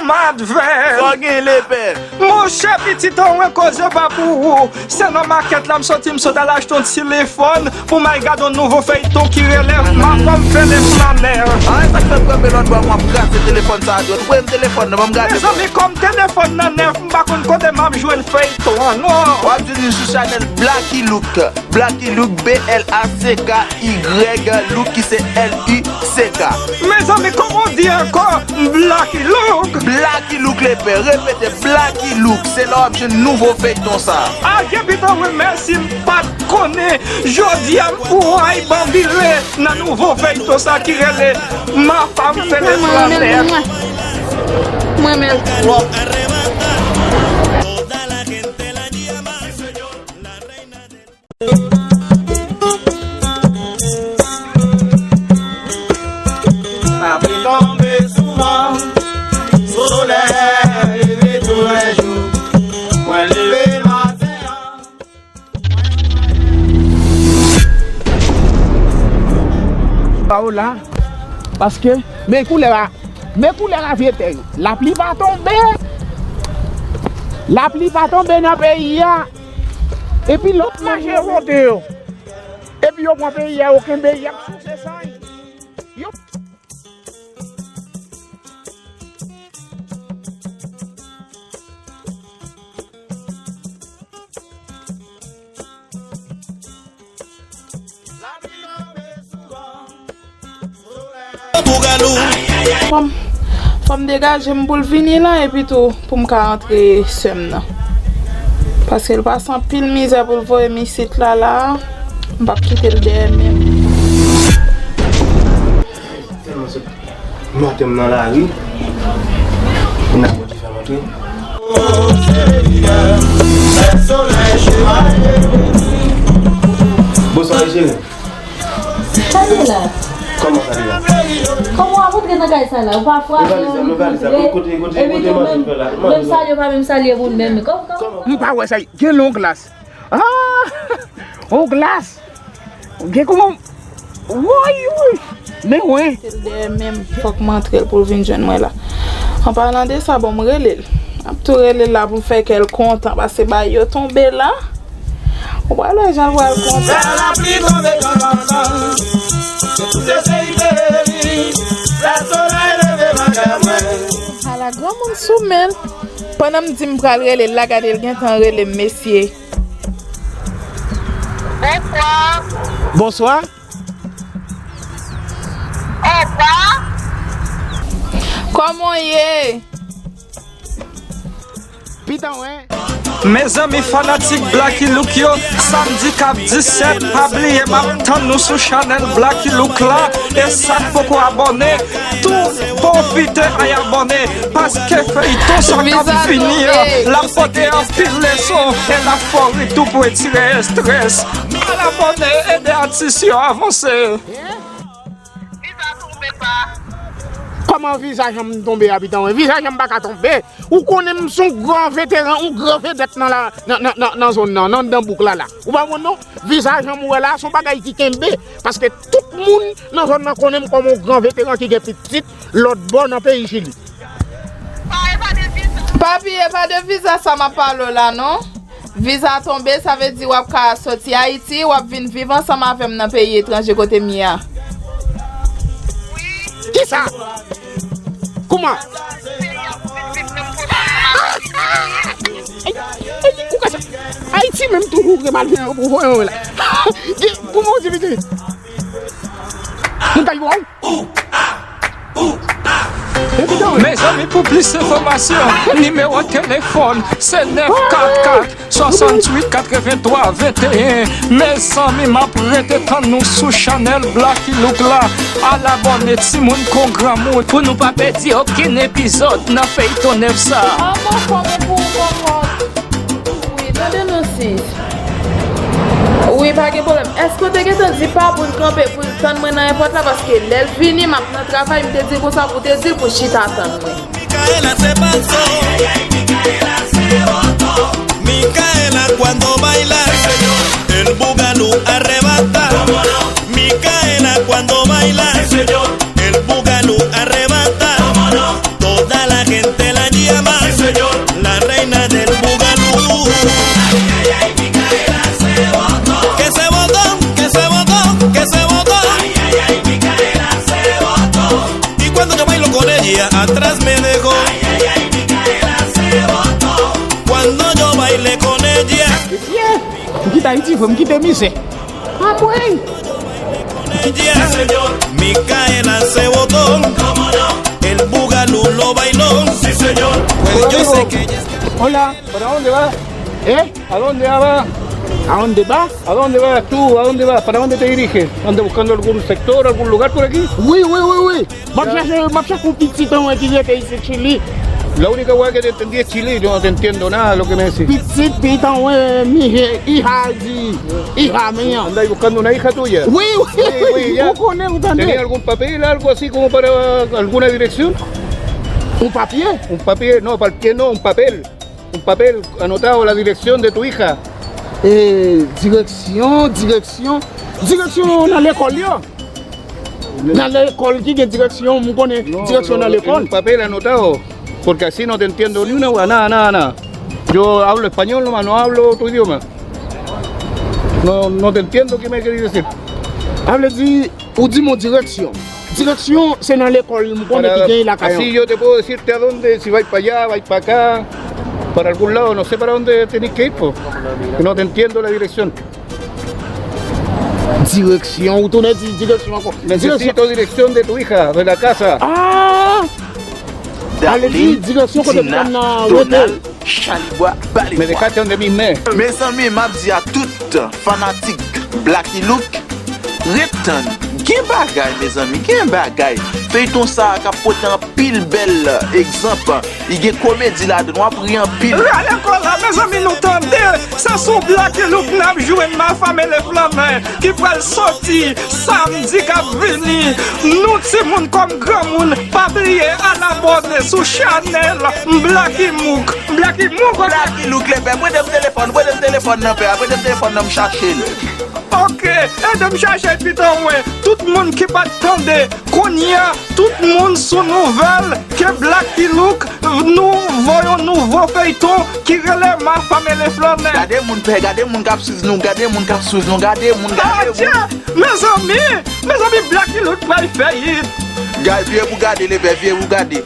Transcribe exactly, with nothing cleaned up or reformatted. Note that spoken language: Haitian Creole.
Padvè. Sa w gen, lepè? Monchè, pitit an, wen koze pa pou ou. Se nan makèt la m soti, m sot al achte yon ti telefòn pou m al gade yon nouvo feyton ki rele Mafanm Fè Leflanè. Ay, sa k fè m kanpe lòt bò, m ap kraze telefòn sa a dwèt. Voye m telefòn nan, ban m gade. Mezanmi, kòm telefòn nan nèf, m pa konn kote m ap jwenn feyton an, non. W ap jwenn li sou chanèl Blacky Look. Blacky Look, B L A C K Y, Look ki se L U C K. Mezanmi, kòman w di ankò? Blacky Look. Blacky Look, lepè. Repete, Blacky Look. Se la w ap jwenn nouvo feyton sa. Adje pito wi, mèsi, m pa t konnen. Jodi a, m pou ay banbile nan nouvo feyton sa ki rele Mafanm Fè Leflanè. Mwen renmen l twòp. Lapli tonbe souvan, solèy leve toulèjou. Mwen leve maten an. Pa w la, paske men koulè a, men koulè a vye tè yo. Lapli pa tonbe. Lapli pa tonbe nan peyi a. Epi lòt mache wote yo. Epi yo pran peyi a, yo kenbe, y ap souse san yo. Yo Fò m, fò m degaje m pou l vini la, epi tou pou m ka antre sè m nan. Paske l pase anpil mizè pou l voye m isit la, la. M p ap kite l dèyè menm. Tèlman sot maten m nan lari. Kounya Bondye fè m antre. Bonswa, jere. Sa ye la? Kòman sa ye la? Kòman w ap antre nan kay sa la? Ou pa frape yon valiz la, kote, kote, epi kote tou manje menm, fè la? Menm salye, ou pa menm salye moun menm. Kòman? M pa wè sa, gen yon glas. Ah! Yon glas! Gen kòman? Woy, woy! Men wen! Te l dèyè menm, fòk m antre l pou l vin jwenn mwen la. An palan de sa, bon, m rele l. M ap tou rele l la pou m fè kè l kontan, paske bagay yo tonbe la. Ou pral wè jan l pral kontan. Lè lapli tonbe kankankan, se tout se seyite li. Lè solèy leve lakay mwen. Ala granmoun sou men l. Pandan m di m pral rele l la, gade l gentan rele m, mesye. Bonswa. Bonswa. Opa. Kòman w ye? Pitan, wen. Mezanmi fanatik Blacky Look yo, samdi k ap disèt, pa bliye m ap tann nou sou chanèl Blacky Look la. E sa k poko abòne, tou pwofite ay abòne, paske feyton sa k ap vini an, l ap pote anpil leson e l ap fè w ri tou pou etire estrès. Al abòne, ede atis yo avanse. Kòman vizaj an m tonbe a, pitan, wen? Vizaj an m pa ka tonbe. Ou konnen m se yon gran veteran, yon gran vedèt nan la, nan, nan, nan, nan zòn nan, nan anndan bouk la, la. Ou pa konn non? Vizaj an m wè la, se yon bagay ki kenbe. Paske tout moun nan zòn nan konnen m kòm yon gran veteran ki gen pitit lòt bò nan peyi Chili. Papi, e pa de viza sa m ap pale w la, non. Viza tonbe, sa vle di w ap ka soti Ayiti, w ap vin viv ansanm avè m nan peyi etranje kote m ye a. Kisa? Kouman? Ay, ay, ou ka sa? Ayiti menm tou, ou gen mal gen pou voye la. Gen, pou Bondye, pitit. Mwen pa yon. Mezanmi, pou plis enfòmasyon, nimewo telefòn se nèf kat kat, swasanntuit, katrevenntwa, venteyen. Mezanmi, m ap rete tann nou sou chanèl Blacky Look la. Al abòne, timoun kon granmoun, pou nou pa pèdi okenn epizòd nan feyton nèf sa. An anfòm pou ou, kòkòt. Wi, tande non, sis. Wi, pa gen pwoblèm. Èske w te gentan di pa pou l kanpe, pou l tann mwen nan èpòt la? Paske lè l vini, m ap nan travay, m te di l konsa pou w te di l pou l chita tann mwen. Micaela se pasó. Micaela cuando baila, el bugalú arrebata. Micaela cuando baila, el bugalú arrebata. Toda la gente la Atrás me dejó. Cuando yo bailé con ella. Mesye, m kite Ayiti, fò m kite mizè. Apre. Micaela se botó, el bugalú lo bailó. Pues yo sé que ella está... Hola, ¿para dónde va? ¿Eh? ¿A dónde va? ¿A dónde va? ¿A dónde vas tú? ¿A dónde vas? ¿Para dónde te diriges? ¿Andas buscando algún sector, algún lugar por aquí? Oui, oui, oui, oui. M ap chache, m ap chache yon pitit anwen ki rete isit Chili. La única weá que te entendí es Chile, yo no te entiendo nada de lo que me decís. Pitit, pitit anwen, mi hija, di, hija mía. ¿Andáis buscando una hija tuya? Oui, oui, oui, oui, ya. Ou konnen, ou tande. ¿Tenía algún papel, algo así como para alguna dirección? Un papye? Un papel, no, papel no, un papel. Un papel anotado la dirección de tu hija. E, direksyon, direksyon. Direksyon nan lekòl yo. Nan lekòl ki gen direksyon, m konnen direksyon nan lekòl. Un papel anotado, porque así no te entiendo ni una, nada, nada, nada. Yo hablo español nomás, no hablo otro idioma. No, no te entiendo qué me querés decir. A vle di, ou di m yon direksyon. Direksyon, se nan lekòl, m konnen ki genyen lakay an. Así yo te puedo decirte a dónde, si vais para allá, vais para acá, para algún lado, no sé para dónde tenés que ir, po. No te entiendo la dirección. Direksyon, ou tounen di direksyon ankò. Necesito dirección de tu hija, de la casa. Ah! Ale di direksyon kote pitit nan rete. Chalibwa, bale. Me dejaste donde mismo. Mezanmi, m ap di a tout fanatik Blacky Look, ret tann. Gen bagay, mezanmi, gen bagay. Feyton sa a k ap pote anpil bèl egzanp. Li gen komedi ladan, w ap ri anpil. Rale kò la, mezanmi, nou tande. Se sou Blacky Look n ap jwenn Mafa Mele Flanè ki pral soti samdi k ap vini. Nou timoun kòm granmoun, pa bliye al abòne sou chanèl Blacky Mook. Blacky Mook, ok? Blacky Look, lepè, prete m telefòn, prete m telefòn nan, pè a, prete m telefòn nan, m chache l. Ok, ede m chache l pito mwen. Tout moun ki pa t tande, kounye a, tout moun sou nouvèl ke Blacky Look nou voye yon nouvo feyton ki rele Mafa Mele Flanè. Gade moun, pè, gade moun k ap swiv nou, gade moun k ap swiv nou, gade moun, gade moun. Adje, mezanmi, mezanmi, Blacky Look pral fè hit. Gade, vye pou gade, lepè, vye pou gade.